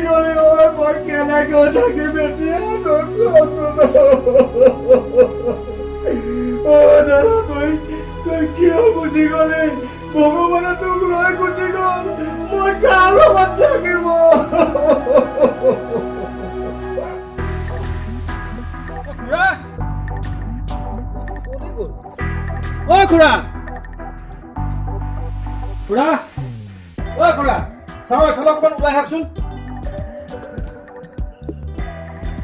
গ'লি ঐ, মই কেনেকৈ থাকিম এতিয়া তই কচোন? অ দাদা, তই কিয় গুচি গ'লি? ভগৱানে তোক লৈ গুচি গ'ল, মই কাৰ লগত থাকিম? খুৰা, ক'লৈ গ'ল? ঐ খুৰা, খুৰা, ঐ খুৰা, চাওঁ এফালে অকণমান ওলাই আহকচোন।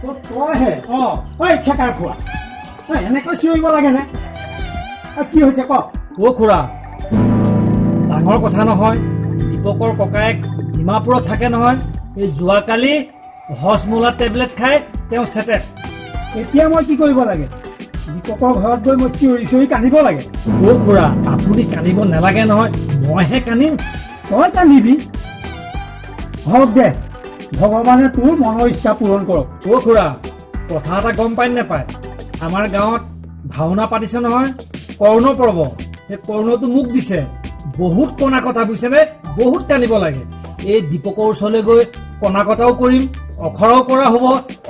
অ, তইহে? অ। ঐ খেকাৰ খোৱা, ঐ, এনেকৈ চিঞৰিব লাগেনে? অ, কি হৈছে ক? অ খুৰা, ডাঙৰ কথা নহয়, দীপকৰ ককায়েক ডিমাপুৰত থাকে নহয়, এই যোৱাকালি হজমোলা টেবলেট খাই তেওঁ চেটেপ। এতিয়া মই কি কৰিব লাগে? দীপকৰ ঘৰত গৈ মই চিঞৰি চিঞৰি কান্দিব লাগে? অ খুৰা, আপুনি কান্দিব নালাগে নহয়, মইহে কান্দিম। তই কান্দিবি? হওক দে, ভগৱানে তোৰ মনৰ ইচ্ছা পূৰণ কৰক। অ খুৰা, কথা এটা গম পাই নেপায়, আমাৰ গাঁৱত ভাওনা পাতিছে নহয়, কৰ্ণ পৰ্ব, সেই কৰ্ণটো মোক দিছে। বহুত কণা কথা বুজিছেনে, বহুত কান্দিব লাগে। এই দীপকৰ ওচৰলৈ গৈ কণা কটাও কৰিম, অখৰাও কৰা হ'ব,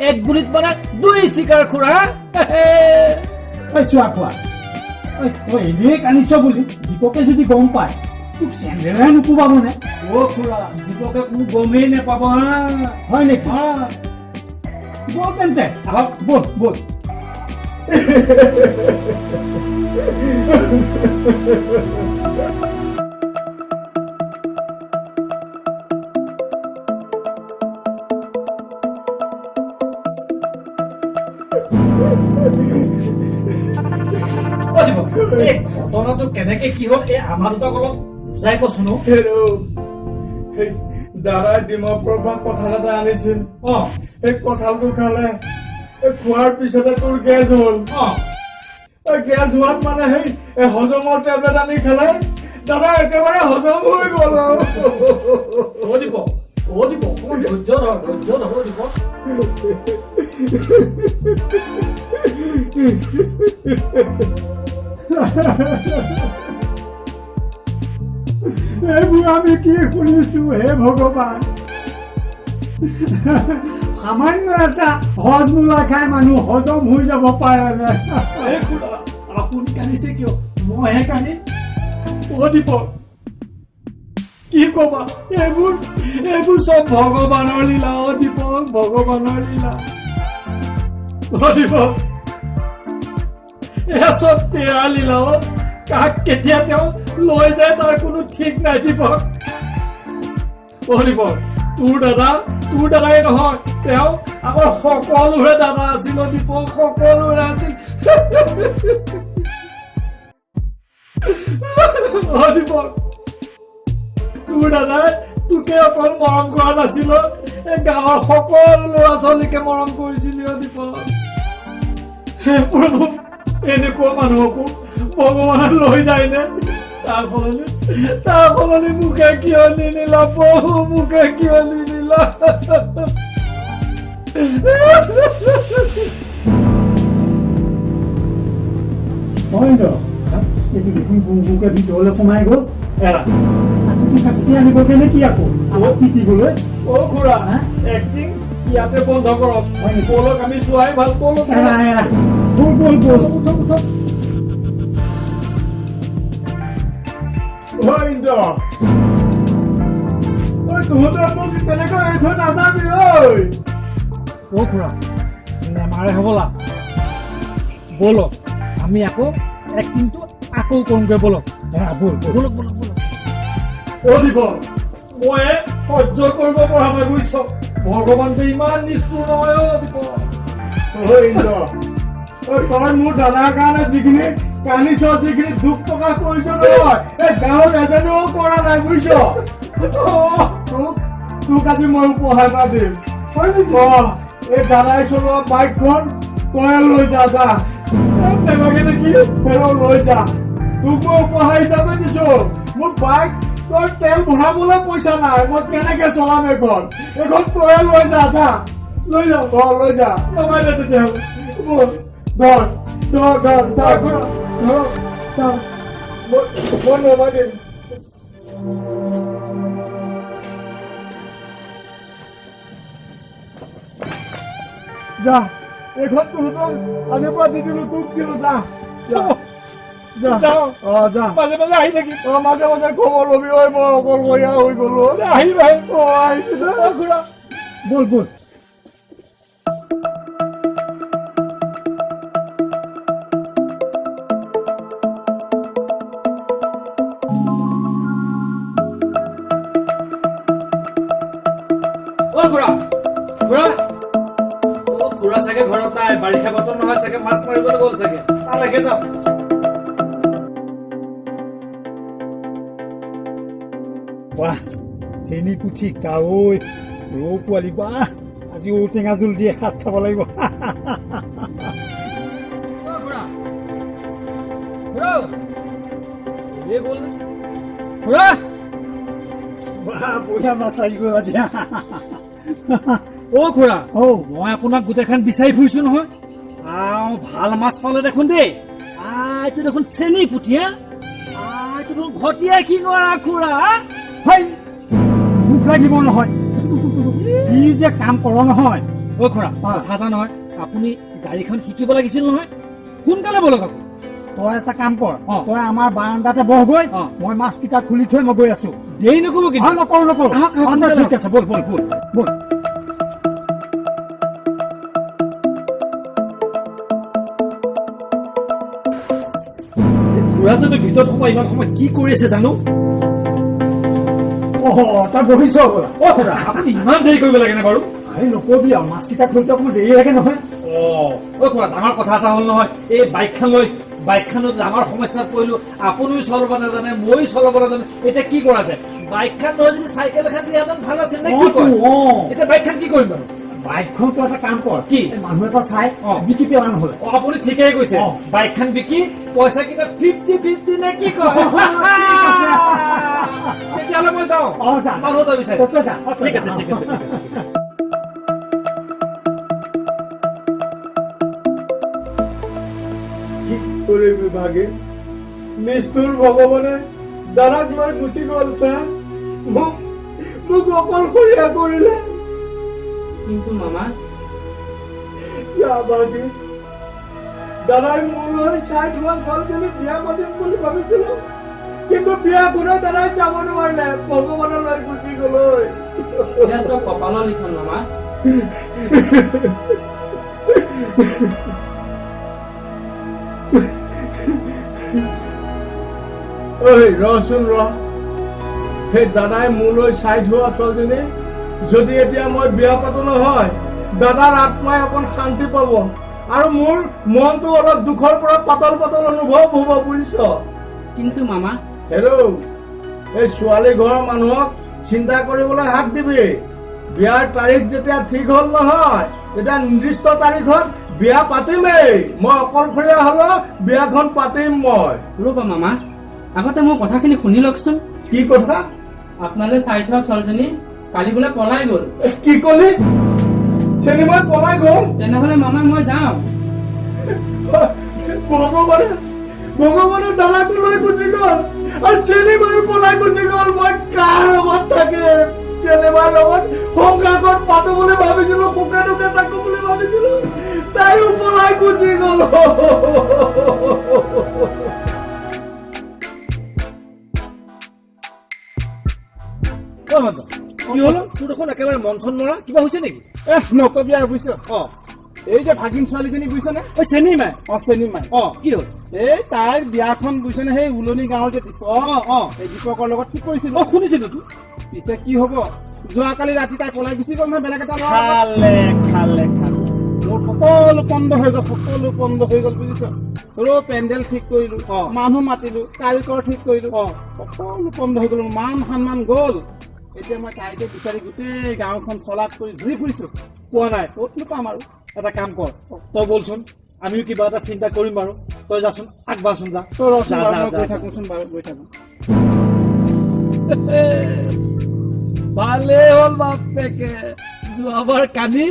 এক গুলিত মানে দুই চিকাৰ খুৰা। ঐ চোৱা খোৱা, ঐ, তই এনেই কান্দিছ বুলি দীপকে যদি গম পায়, তোক চেন্দেলেৰে নোকোবাবনে? অ খুৰা, দীপকে কোনো গমেই নেপাব হা। হয় নেকি? হা। ব'ল তেন্তে। আহক। ব'ল ব'ল। অ দীপক, এই ঘটনাটো কেনেকে কি হ'ল, এই আমাৰ দুটাক অলপ বুজাই কচোন অ। হেৰৌ, সেই দাদাই ডিমাপুৰৰ পৰা কঁঠাল এটা আনিছিল। সেই কঁঠালটো খালে, এই খোৱাৰ পিছতে তোৰ গেছ হ'ল। এই গেছ হোৱাত মানে সেই এই হজমৰ টেবলেট আনি খালে, দাদা একেবাৰে হজম হৈ গ'ল আৰু। অ দীপক, অ দীপক, অকণমান ধৈৰ্য ধৰ, ধৈৰ্য ধৰ অ দীপক। এইবোৰ আমি কি শুনিছো হে ভগৱান? সামান্য এটা হজমোলা খাই মানুহ হজম হৈ যাব পাৰে? এই খুৰা, আপুনি কান্দিছে কিয়? মইহে কান্দিম। অ দীপক, কি কবা, এইবোৰ এইবোৰ চব ভগৱানৰ লীলা। অ দীপক, ভগৱানৰ লীলা। অ দীপক, এয়া চব তেৰা লীলা অ। কাক কেতিয়া তেওঁ লৈ যায় তাৰ কোনো ঠিক নাই দীপক। অ দীপক, তোৰ দাদা, তোৰ দাদাই নহয়, তেওঁ আমাৰ সকলোৰে দাদা আছিল অ দীপক, সকলোৰে আছিল। অ দীপক, তোৰ দাদাই তোকে অকল মৰম কৰা নাছিল অ, এই গাঁৱৰ সকলো ল'ৰা ছোৱালীকে মৰম কৰিছিল অ দীপক। হে প্ৰভু, এনেকুৱা মানুহকো ভগৱানে লৈ যায়নে? তাৰ সলনি মোকে কিয় নিনিলা প্ৰভু, মোকে কিয় নিনিলা? হয় ন, এইটো দেখোন গু গুকে ভিতৰলৈ সোমাই গ'ল। এৰা। চাকুটি চাকুটি আনিবগে নে কি আকৌ আমাক পিটিবলৈ? অ খুৰা। হা? এক্টিং ইয়াতে বন্ধ কৰক। হয় নেকি? ব'লক, আমি চোৱাই ভাল, ব'লক। এৰা এৰা, ব'ল ব'ল ব'ল। উঠক উঠক। ঐ ইন্দ্ৰ, ঐ, তহঁতে মোক তেনেকৈ এৰি থৈ নাযাবি ঐ। অ খুৰা, নেমাৰে হ'বলা, ব'লক, আমি আকৌ এক্টিংটো আকৌ কৰোঁগৈ, ব'লক। এৰা, ব'ল ব'ল। ব'লক ব'লক ব'লক। অ দীপক, মই সহ্য কৰিব পৰা নাই বুজিছ, ভগৱান যে ইমান নিষ্ঠুৰ নহয় অ দীপক। ঐ ইন্দ্ৰ, ঐ, তই মোৰ দাদাৰ কাৰণে যিখিনি কান্দিছ, যিখিনি দুখ প্ৰকাশ কৰিছ নহয়, এই গাঁৱৰ এজনেও কৰা নাই বুজিছ। তোক আজি মই উপহাৰ এটা দিম। হয় নেকি? অ, এই দাদাই চলোৱা বাইকখন তই লৈ যা, যা। নালাগে নেকি? হেৰ, লৈ যা, তোক মই উপহাৰ হিচাপে দিছো। মোৰ বাইক তই তেল ভৰাবলৈ পইচা নাই, মই কেনেকে চলাম এইখন? এইখন তয়ে লৈ যা, যা। লৈ যাওঁ? অ, লৈ যা। নমাই দে তেতিয়াহ'লে। ব'ল, ধৰ ধৰ ধৰ, চা। খুৰা, ধৰক। চা, মই নমাই দিম। যা, এইখন তহঁতক আজিৰ পৰা দি দিলো, তোক দিলো, যা যা যা। যাওঁ। অ যা। মাজে মাজে আহি থাকিম। অ, মাজে মাজে খবৰ ল'বি। ঐ, মই অকলশৰীয়া হৈ গলো। আহিম, আহিম। অ, আহিবি দে। অ খুৰা। ব'ল ব'ল। অ খুৰা, খুৰা, অ খুৰা চাগে ঘৰত নাই। বাৰিষা বতৰ নহয়, চাগে মাছ মাৰিবলৈ গ'ল চাগে। তালৈকে যাওঁ। বাহ, চেনি পুঠি, কাৱৈ, ৰৌ পোৱালি, বাহ, আজি ঔটেঙা জোল দি এসাঁজ খাব লাগিব। অ খুৰা, খুৰা, এই গ'ল নে? খুৰা। বাহ, বঢ়িয়া মাছ লাগি গ'ল আজি। অ খুৰা। অ। মই আপোনাক গোটেইখন বিচাৰি ফুৰিছো নহয়। আও, ভাল মাছ পালে দেখোন দেই। এইটো দেখোন চেনি পুঠি হা। এইটো দেখোন ঘটীয়া শিঙৰা খুৰা। হেই, মুখ লাগিব নহয়, কি যে কাম কৰ নহয়। অ খুৰা। অ। কথা এটা নহয়, আপুনি গাড়ীখন শিকিব লাগিছিল নহয়। সোনকালে বলক আকৌ। তই এটা কাম কৰ। অ। তই আমাৰ বাৰাণ্ডাতে বহগৈ। অ। মই মাছকেইটা খুলি থৈ মই গৈ আছো। দেৰি নকৰিব অ কিন্তু। নকৰো, নকৰো। আহক, আহক, অ, সোনকালে। ঠিক আছে, ব'ল ব'ল ব'ল ব'ল। খুৰাজনে ভিতৰত সোমাই ইমান সময় কি কৰি আছে জানো? অ, তই বহিছ হ'বলা। অ খুৰা, আপুনি ইমান দেৰি কৰিব লাগেনে বাৰু? আৰে নকবি আৰু, মাছকেইটা খুলিতে অকণমান দেৰি লাগে নহয়। অ অ খুৰা, ডাঙৰ কথা এটা হ'ল নহয়। এই বাইকখন লৈ, বাইকখনত ডাঙৰ সমস্যাত পৰিলো। আপুনিও চলাব নাজানে, ময়ো চলাব নাজানো। এতিয়া কি কৰা যায়? বাইকখন নহয় যদি চাইকেল এখন দিয়াহেঁতেন ভাল আছিল নে কি কয়? অ। এতিয়া বাইকখন কি কৰিম বাৰু? বাইকখন তই এটা কাম কৰ। কি? এই মানুহ এটা চাই বিকি পেলা নহ'লে। অ, আপুনি ঠিকেই কৈছে। অ। বাইকখন বিকি পইচা কেইটা 50-50 নে কি কয়? ঠিক আছে। তেতিয়াহ'লে মই যাওঁ। অ, যা। মানুহ এটা বিচাৰি। তই যা। অ, ঠিক আছে, ঠিক আছে, ঠিক আছে। কি কৰিবি ভাগিন, নিষ্ঠুৰ ভগৱানে দাদাক লৈ গুচি গ'ল। চা, মোক মোক অকলশৰীয়া কৰিলে। কিন্তু মামা। চা ভাগিন, দাদাই মোলৈ চাই থোৱা ছোৱালীজনী বিয়া পাতিম বুলি ভাবিছিলো, কিন্তু বিয়া কোনে দাদাই চাব নোৱাৰিলে, ভগৱানলৈ গুচি গ'লৈ। এয়া চব কপালৰ লিখন মামা। ঐ ৰচোন ৰ, সেই দাদাই মোলৈ চাই থোৱা ছোৱালীজনী যদি এতিয়া মই বিয়া পাতো নহয়, দাদাৰ আত্মাই অকণ শান্তি পাব আৰু মোৰ মনটো অলপ দুখৰ পৰা পাতল পাতল অনুভৱ হ'ব, বুজিছ? কিন্তু মামা। হেৰৌ, এই ছোৱালী ঘৰৰ মানুহক চিন্তা কৰিবলৈ হাক দিবি। বিয়াৰ তাৰিখ যেতিয়া ঠিক হ'ল নহয়, তেতিয়া নিৰ্দিষ্ট তাৰিখত বিয়া পাতিমেই। মই অকলশৰীয়া হলেও বিয়াখন পাতিম মই। ৰ'বা মামা, আগতে মোৰ কথাখিনি শুনি লওকচোন। কি কথা? আপোনালৈ চাই থোৱা ছোৱালীজনী কালি বোলে পলাই গ'ল। কি কলি? চিনেমাত পলাই গ'ল? তেনেহ'লে মামা, মই যাওঁ। ভগৱানে ভগৱানে দাদাকো লৈ গুচি গ'ল আৰু চিনেমাৰো পলাই গুচি গ'ল। মই কাৰ লগত থাকিম? চিনেমাৰ লগত সংসাৰখন পাতো বুলি ভাবিছিলো, সুখে দুখে থাকো বুলি ভাবিছিলো, তাইও পলাই গুচি গ'ল। ঐ মন্ত, কি হ'ল? তোৰ দেখোন একেবাৰে মন চন মৰা, কিবা হৈছে নেকি? এহ, নকবি আৰু বুজিছ। অ। এই যে ভাগিন ছোৱালীজনী, বুজিছনে? ঐ চেনি মাই? অ, চেনি মাই। অ, কি হ'ল? এই তাইৰ বিয়াখন, বুজিছনে, সেই উলনি গাঁৱৰ যে দীপক, অ অ এই দীপকৰ লগত ঠিক কৰিছিলো। অ, শুনিছিলো তো। পিছে কি হব, যোৱাকালি ৰাতি তাই পলাই গুচি গ'ল নহয় বেলেগ এটা ল'ৰাৰ লগত। খালে খালে খালে। মোৰ সকলো পণ্ড হৈ গ'ল, সকলো পণ্ড হৈ গ'ল, বুজিছ? ৰ পেণ্ডেল ঠিক কৰিলো, মানুহ মাতিলো, কাৰিকৰ ঠিক কৰিলো, সকলো পণ্ড হৈ গ'ল, মোৰ মান সন্মান গ'ল। এতিয়া মই তাইকে বিচাৰি গোটেই গাঁওখন চলাত কৰি ঘূৰি ফুৰিছো। পোৱা নাই? ক'তনো পাম আৰু? এটা কাম কৰ, তই বলচোন, আমিও কিবা এটা চিন্তা কৰিম বাৰু। তই যাচোন, আগবাঢ়চোন, যা। তই ৰচোন যা, বাৰু, যা, মই যা, গৈ যা। থাকোচোন বাৰু, গৈ থাকো। ভালেই হ'ল বাপেকে, যোৱাবাৰ কানি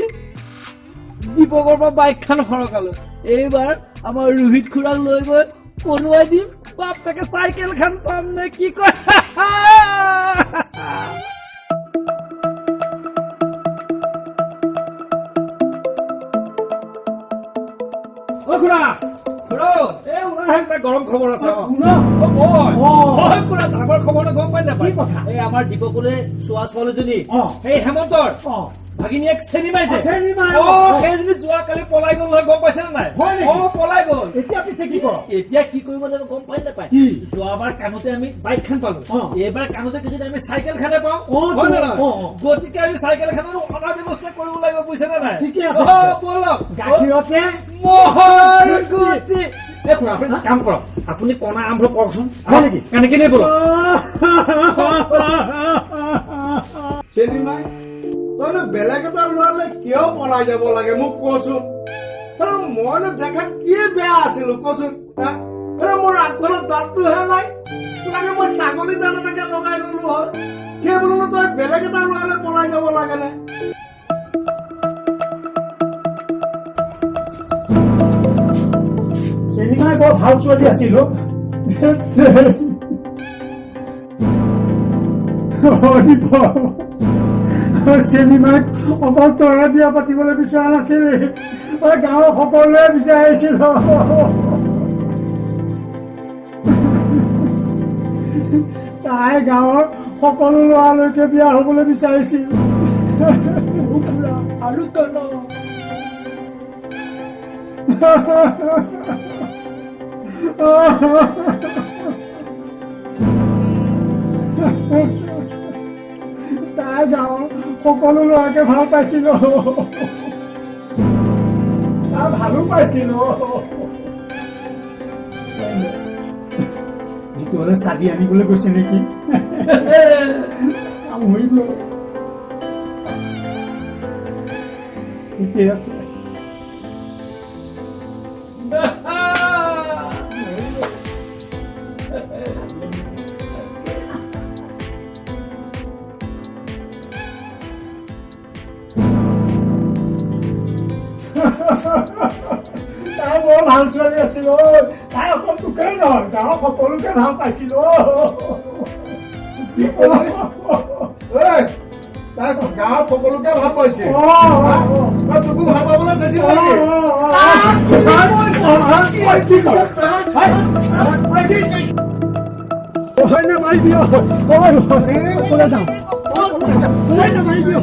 দীপকৰ পৰা বাইকখন সৰকালো, এইবাৰ আমাৰ ৰোহিত খুৰাক লৈ গৈ কনোৱাই দিম, বাপেকে চাইকেলখন পাম নে কি কয়? অ খুৰা, খুৰা, এই ওলাই আহক, এটা গৰম খবৰ আছে। অ। কোন? অ, মই। অ। হয় খুৰা, ডাঙৰ খবৰটো গম পাই নাপায়? কি কথা? এই আমাৰ দীপকলৈ চোৱা ছোৱালীজনী, সেই হেমন্তৰ ভাগিনীয়েক চেনিমাই যে। অ, চেনিমাই, অ, অ। সেইজনী যোৱাকালি পলাই গ'ল নহয়, গম পাইছে নে নাই? হয় নেকি? অ, পলাই গ'ল। এতিয়া পিছে কি কৰ? এতিয়া কি কৰিব লাগিব গম পাই নাপায়? কি? যোৱাবাৰ কাণতে আমি বাইকখন পালো, এইবাৰ কাণতে যদি আমি চাইকেল খনে পাওঁ, হয় নে নহয়? অ, অ। গতিকে আমি চাইকেল খনৰো অনা ব্যৱস্থা কৰিব লাগিব, বুজিছে নে নাই? ঠিকে আছে। অ, ব'লক। গাখীৰতে মহৰ গুটি। এই খুৰা, আপুনি কাম কৰক, আপুনি কণা আৰম্ভ কৰকচোন। হয় নেকি? কেনেকে নিয়ে ব'লক। চেনিমাই, তইনো বেলেগ এটা ল'ৰালৈ কিয় পলাই যাব লাগে মোক কচোন? আৰু মইনো দেখাত কি বেয়া আছিলো কচোন, হা? আৰু মোৰ আগফালৰ দাঁতটোহে নাই, লাগে মই ছাগলী দাঁত এটাকে লগাই ললো হয়। সেই বোলো তই বেলেগ এটা ল'ৰালৈ পলাই যাব লাগেনে? চেনিমাই বৰ ভাল ছোৱালী আছিল অ। চেনিমাইক অকল তৰা বিয়া পাতিবলৈ বিচৰা নাছিল, গাঁৱৰ সকলোৱে বিচাৰিছিল। তাই গাঁৱৰ সকলো ল'ৰালৈকে বিয়া হ'বলৈ বিচাৰিছিল। আৰু কণ। তাই গাঁৱৰ সকলো ল'ৰাকে ভাল পাইছিল, তাই ভালো পাইছিল। ভিতৰলৈ চাবি আনিবলৈ গৈছে নেকি? কাম হৈ গ'ল, ঠিকেই আছে। তাই বৰ ভাল ছোৱালী আছিল অ। তাই অকল তোকেই নহয়, গাঁৱৰ সকলোকে ভাল পাইছিল অ। কি ক'লি? ঐ, তাই গাঁৱৰ সকলোকে ভাল পাইছে? অ, অ, অ। তই তোকো ভাল পাবলৈ চাইছিল নেকি? কি কৰ? হয় নে মাৰি দিয়? অকলে যাওঁ। হয় নে মাৰি দিয়?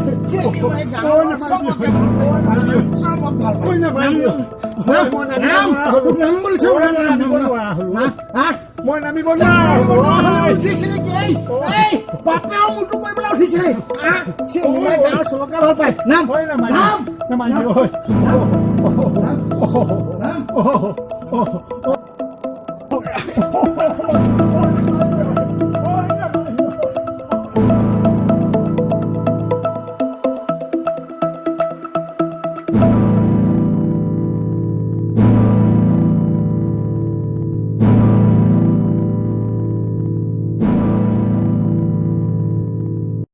হয় নে মাৰি দিয়? মই নামিব নোৱাৰো। বাপেও মোৰটো কৰিবলৈ উঠিছিলে। গাঁৱৰ চবকে ভাল পায়। নাম। হয় নে মাৰি দিয়? মাৰি দিয়। নাম।